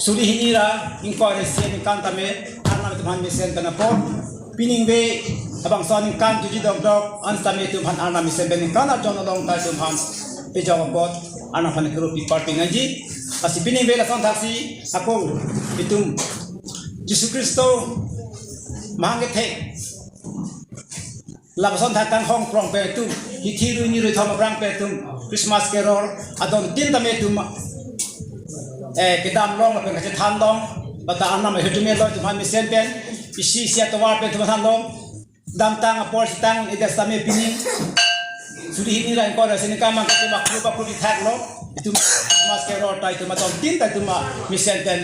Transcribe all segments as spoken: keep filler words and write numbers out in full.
suri hini ra ingkoi ra isi aningkan tame Arnam itum aphan mesen pen apor. Piningve labangso aningkan juji dokdok an tame itum aphan Arnam mesen pen aningkan arjon along ta itum aphan pejok apot Arnam aphan kero pi parpinangji. Lasi piningve lason thaksi ako itum Jisu Khristo mahang kethek lapuson thak kanghong prong pen itum, hithi ru ni ru thom prang pen itum, Christmas carol adon tin tame itum, eh, kedam long lapen kachethan long, bata Arnam ahirjume lo itum aphan mesen pen, isi isi atovar pen itum than long, damtang apor sitang idas tame pining, suri hini ra ingkoi ra isi aningkan mang itum akru pakru di thak long, itum Christmas carol ta itum adon tin ta itum mesen pen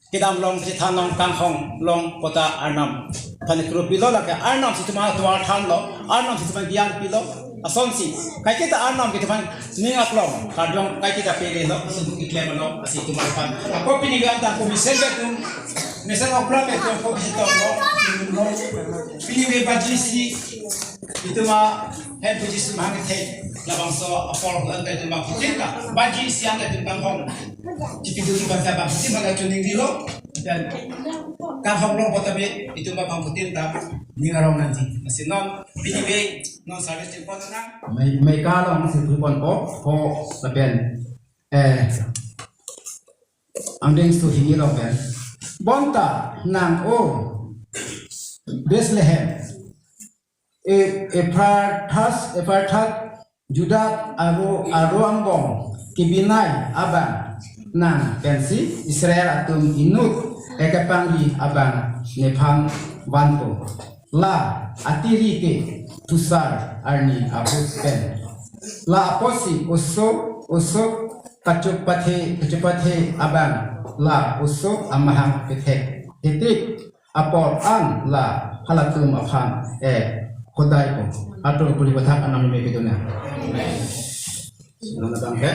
kedam long, chethan long, kanghong long, kota Arnam aphan kero pilo, lake Arnam si itum aphan atovar than lo, Arnam si itum aphan gyan pilo, asonsi kaiketa Arnam ke itum aphan ning aklong kardom kaiketa pele lo, itum iklem lo, lasi itum aphan ako piningve an ta ako mesen pen itum, mesen okra pen itum ako bisi tong lo, lo, piningve baji isi itum ahem puji sumhang the labangso apor an ta itum aphan putin ta, baji isi an ta itum kanghong chipidu di bangsa bang putin bangsa chuning di lo, dan kanghong long apot tame itum aphan putin ta ning arong nangji. Lasi non piningve non service chingpon nang. Mai, mai ka long si puponpo, ko lapen, eh, angdeng suri hini along pen. Bonta nang, O Bethlehem, E-, Ephrathas, Ephrathas, Juda aro, aro angbong kebinai abang nang pensi Israel atum inut kekepangri abang nephan vanpo. La atiri ke thusar arni ahut pen. La apotsi oso, oso kachopathe, kachopathe abang la oso amahang kethek. Hetik apor an la halatum aphan, eh, hodaipo. Atur puri pathak Arnam me piduna. Non abang ke.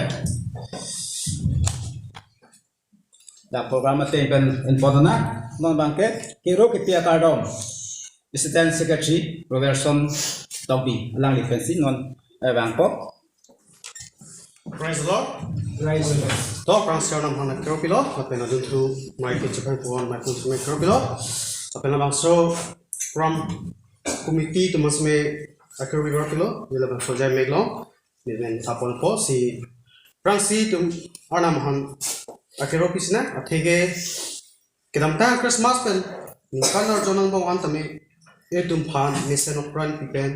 Da program ateng pen inpon na. Non abang ke kero kepi akardom Assistant Secretary Robertson Tokbi alangli pensi non, eh, vangpo. Praise the Lord. Praise the Lord. To, aphrangsi Arnam aphan kero pilo, lapen adunthu microphone chephan puan microphone kero pilo, lapen labangso program committee atum asme akero pilo, labangso jai mek lo, lapen thapon po si aphrangsi itum Arnam aphan akero pi sinang, atheke kedamtang Christmas pen ningkan arjon angbong an tame itum aphan mesen okra pipen,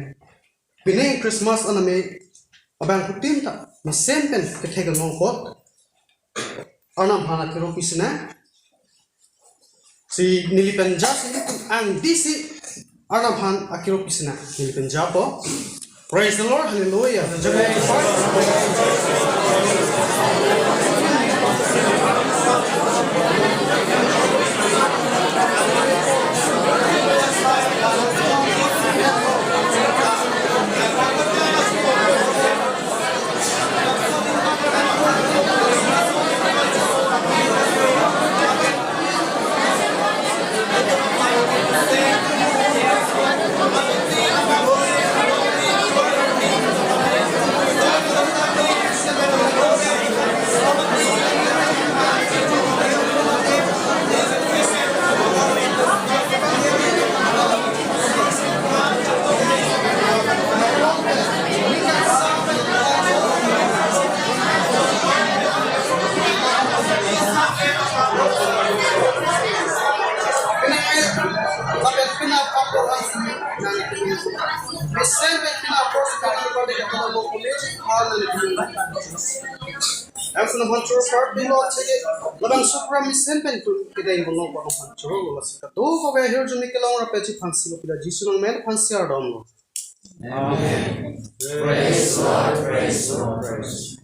pining Christmas an tame abang putin ta mesen pen kethek long apot Arnam aphan akero pi sinang. Si neli pen ja si itum angdeng si Arnam aphan akero pi sinang. Neli pen ja po. Praise the Lord, hallelujah. Labangso program mesen pen itum kedeng bolo ko aphan choro lo, lasi kadokave ahirjume kelong ra peji aphan si lo pida Jisu nangmen aphan si ardom lo. Amen. Praise Lord, praise Lord, praise.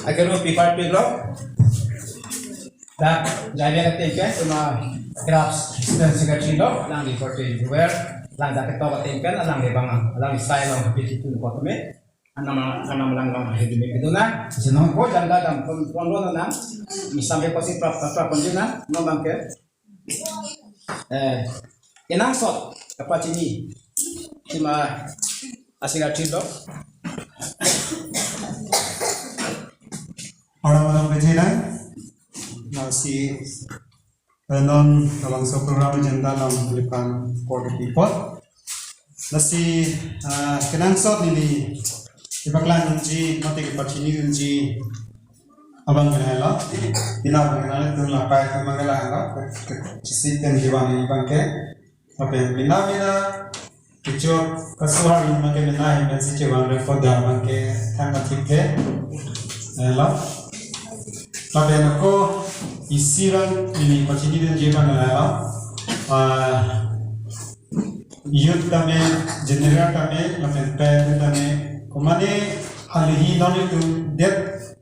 Akero pi parpik lo. Dak jai mek ateng ke suma Graf Assistant Secretary lo, alangli parpik juwer, alangli dak ketok ateng ke, alangli bang, alangli sai lo, pi kitu ko tame. Arnam, Arnam alang bang ahirjume piduna. Sinong ko jangga dam pon, pon lo na. Misampe ko si prap, prap pon juna, non abang ke. Eh, kenangsot kapachini sima asing athilo. Arnam along pejinang. Lasi, eh, non labangso program agenda alam neliphan report pi apot. Lasi, ah, kenangsot neli kepaklangdunji, mate kepachinidunji abang ke lahelo. Pini abang ke nanglitum lapai abang ke lahelo. Chisi pen kevang abang ke. Lapen mena mena kechok kasuhar abang ke mena hem si chevang report abang ke thang athik ke. Lahelo. Lapen ako isi abang neli pachinidunji abang lahelo. Ah, youth tame, general tame, lapen pen tame, komane alohi non itum det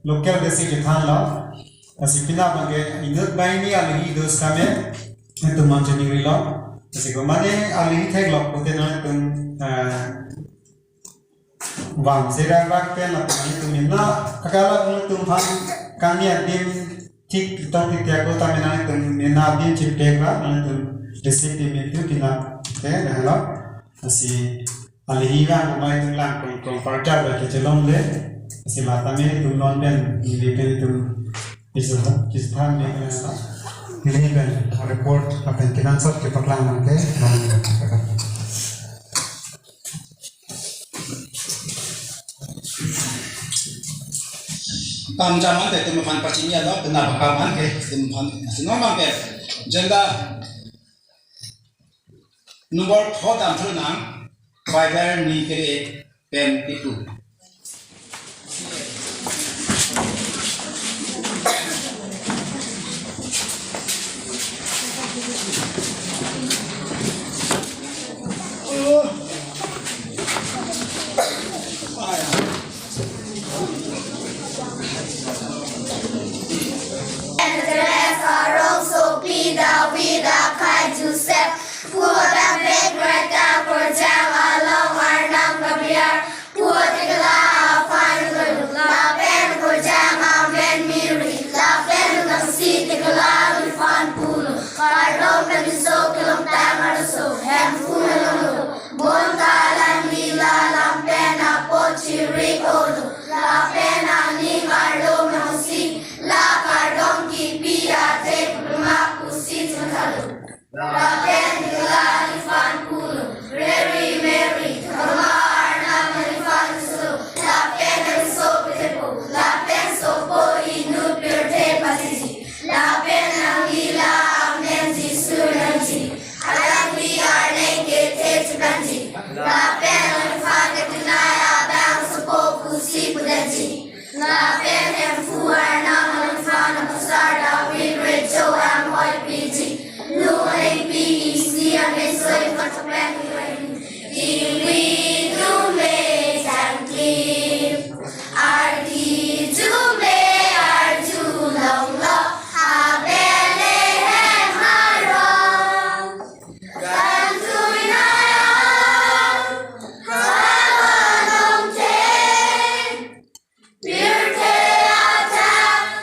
local besi kethanlo. Lasi pini abang ke inut banghini alohi do setame, itum man chini rilo. Lasi komane alohi theklong pute non itum, eh, vang sera rak pen lapen itum mena, akala itum aphan kangni adim thik tong thik tiak ko tame nangtum mena adim chipek ra nangtum receive adim itum pinap te lahelo. Lasi alohi vang mai itum lang kong kong parja ba kechelongle. Lasi la tame itum non pen neli pen itum bisa bisa than me lahelo. Neli pen report lapen kenangsot kepaklang abang ke. Pam jam ante itum aphan pachini alo, kena pakam an ke, itum aphan, si non abang ke, agenda number four dam thunang, Bible ni kere pen itu. Andreas, Aaron, Sophie, David, Akai, Joseph, Pulo David, Greta, Korjang, Along, Arnam, Gabriel, Pulo Tekla, Afan, Lapen, Korjang, Amen, Miri, Lapen, Langsi, Tekla, Ifan, Pulo, Kardom, Peniso, Kelongtang, Arso, Hemphu, Nalolo, Bonta, Langli, La, Lapen, Apo, Chiri, Olo, Lapen, Aning, Arlo, Mangsi, La, Kardom, Kipi, Ate, Pema, Pusi, Chunthalo. Lapen Tekla Ifan Pulo, Reri Mary, Thoma Arnam Ifan Sulo, Lapen Nangso Petepo, Lapen Sopo Inut Pirthe Pasiji, Lapen Nanglila Amen Jisu Nangji, Alangli Arneng Kethe Chukanji, Lapen Ifan Ketunai Abang Sopo Pusi Pudanji. Lapen Hemphu Arnam Alangphan Amusar David Recho Anghoi Piji. Nung Alengpi Isi Amesoi Pachapen Iwi Dume Jangkip. Ardi Dume Arju Longlo. Abele Hem Harong. Kantui Nayang. Kawan Ongte. Pirthe athak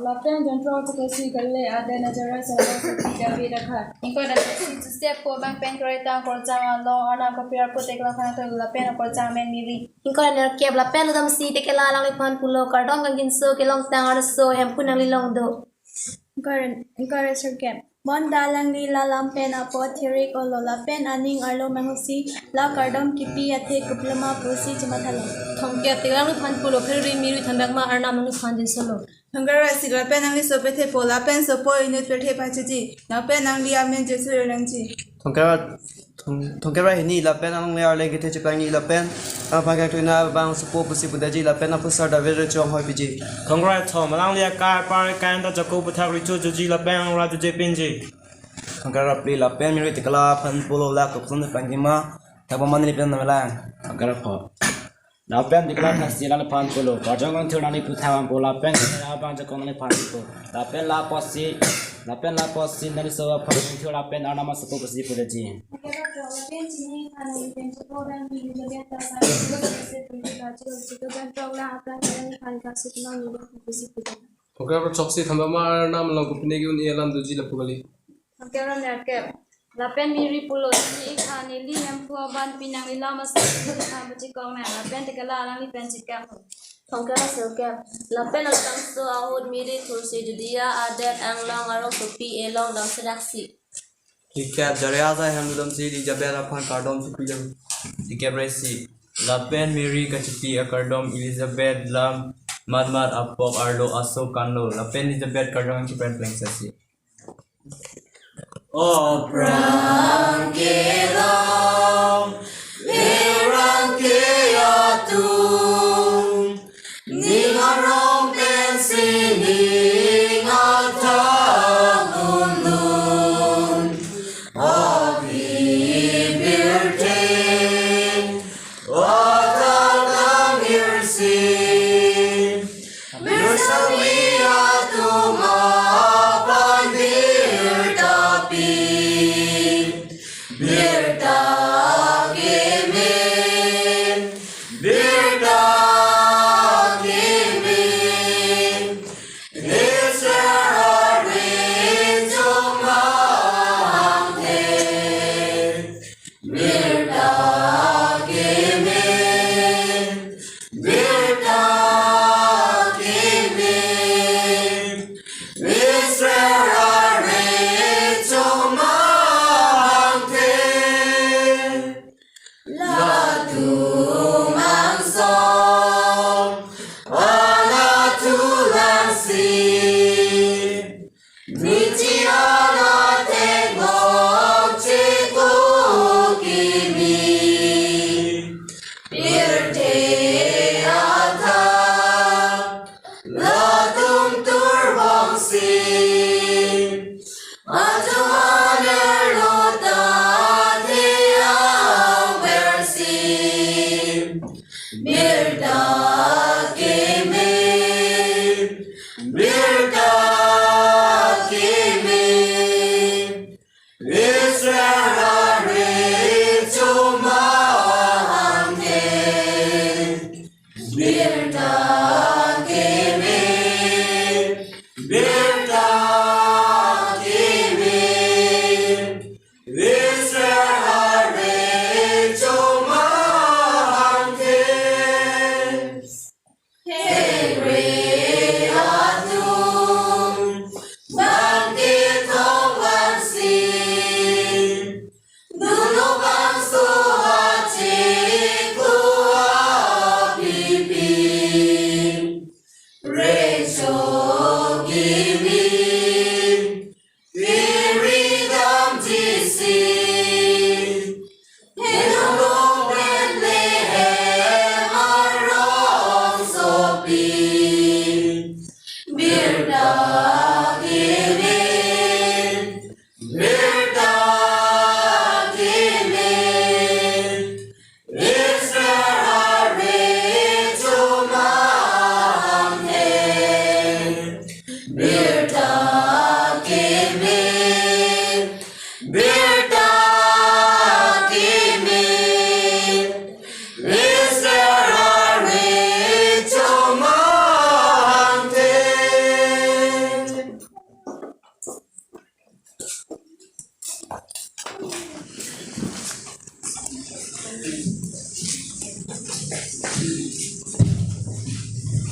Lapen jontro chokrosi kali aden Jairus arlo sopi David akhat. Ingkoi ra choksi Josep pu abang pen kroitang akorjang along Arnam kapir apot tekela aphan atum lapen akorjang amen Mary. Ingkoi ra nerkep, lapen lodamsi tekela alangliphan pulo, kardom kangkinso kelongtang arloso Hemphu nangli long do. Ingkoi ra, ingkoi ra sirkep. Bonta alangli la lam pen apot thirik olo lapen aning arlo manghusi la kardom kipi athe kuploma pusi chemathalo. Thomkep, tekela nangliphan pulo, pheriri Mary thanbak ma, Arnam nangliphan dinsolo. Thomkep ra isi, lapen nangli sopo thepo lapen sopo inut pirthe pachiji, nangpen nangli amen Jisu ri nangji. Thomkep ra, thom-, thomkep ra hini, lapen alangli arleng kethe cheplangji lapen aphan kangtui na bang sopo pusi pudetji lapen aphusar David recho anghoi piji. Thomkep ra thom, alangli akai apar Kain ta Jakob aputhak recho juji lapen angra juje pinji. Thomkep ra phli, lapen Mary tekela aphan pulo, la koson plangji ma, thakbom ma neli pen namelang. Thomkep ra pho, lapen tekela thasi alangliphan pulo, karjong kangthir nangli puthak aphan pu lapen kangthir abang jakong nangliphan pu. Lapen la apotsi, lapen la apotsi nangli so aphan kangthir lapen Arnam asopo pusi pudetji. Thomkep ra choksi, thamba ma Arnam along kopine ke-un-e alam doji lapu kali. Thomkep ra nerkep. Lapen Mary pulo, neli ikha neli Hemphu aban pi nangli lam asai neli ikha buji kong nang, lapen tekela alangli pen chekam. Thomkep ra sirkep. Lapen labangso ahut Mary thursi Judea adet anglong arlo sopi elong damsi raksi. Phlikep, Jairus ahem lodamsi Elizabeth aphan kardom sopi dam. Phlikep ra isi, lapen Mary kachipi akardom Elizabeth lam matmat apok arlo aso kanlo, lapen Elizabeth karjong kipen plengsi. O pherangke alam, pherangke atum, ning arong pensi ning athak dunlun. Aphi birthe athak nang-irsi, birsangvi atum aphan birta pi. Birta kimi, birta kimi, Israel ari chomang the. Birta kimi, birta kimi, Israel ari chomang the. Latum angsong, latum langsi, mithi ala theklong cheko kimi.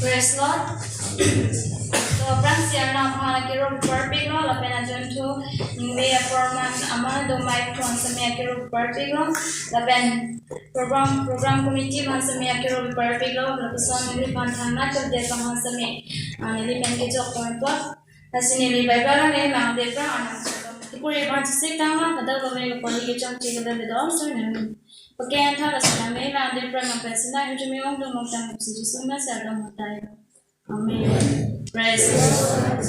Praise Lord. So, aphrangsi Arnam aphan akero parpiklo, lapen ajoine ningve apor man aman do mic aphan seme akero parpiklo, lapen program, program committee aphan seme akero parpiklo, lapuson ningve aphan thangnath chokdet aphan seme, ah, neli pen kejok pon apot. Lasi neli Bible along neli mangdepra Arnam choklo. Kepuri aphan chesik tanglo, kadokave pori kechokche kadokave do, so neli Pake an tha lasi nangli lang de pran nang pensi na hujumi ong dong nong tang si Jisu Mesiah along matai. Amen. Praise the Lord.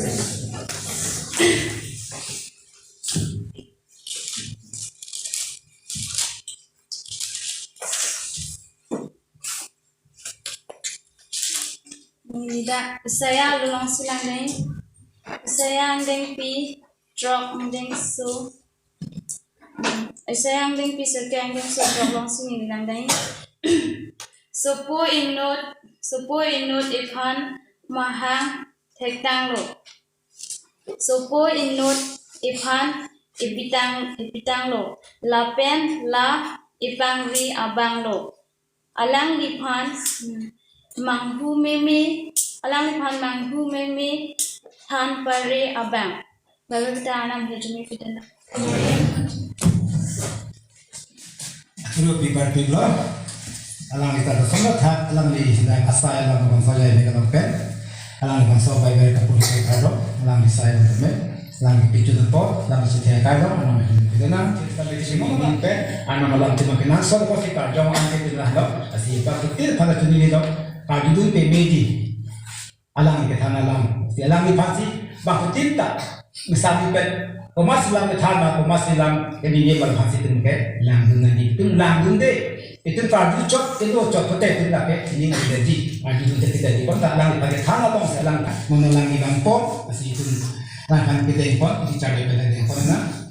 Nida Isaiah along si lang dei. Isaiah angdengpi, throk angdengso. Isaiah angdengpi sirkep angdengso throk along si neli lang dei. Sopo inut, sopo inut iphan mahang thektanglo. Sopo inut iphan ipitang, ipitanglo. Lapen la ipangri abanglo. Alangliphan manghu meme, alangliphan manghu meme than pare abang. Bible kita anam hejumi fitena. Guru Piper Piglo, alangli ta doson lo tha, alangli la asai alam bangso jai ne kalong pen, alangli bangso Bible kapuri ke kado, alangli sai lo me, alangli pichu po, alangli si thai kado, anam hejumi fitena, kita beri si mo pen, anam alam tima kena, so ko si karjong ang ke tina lo, asi pa kutil pada tuni ni lo, kadu dun pe meji. Alang kethan alam. Si alangliphan si bangphutin ta. Misal ipet, komat si lam kethan ma, komat si lam keningje ma, laphan si tum ke langdun nangji. Tum langdunde. Itum karju chok, kelo chok pute tum lake ining nangji. Karjudunde kita di pon ta alangliphan kethan alam si alang mono lang ibang pon, si itum langphan kita pon, di chari pon na.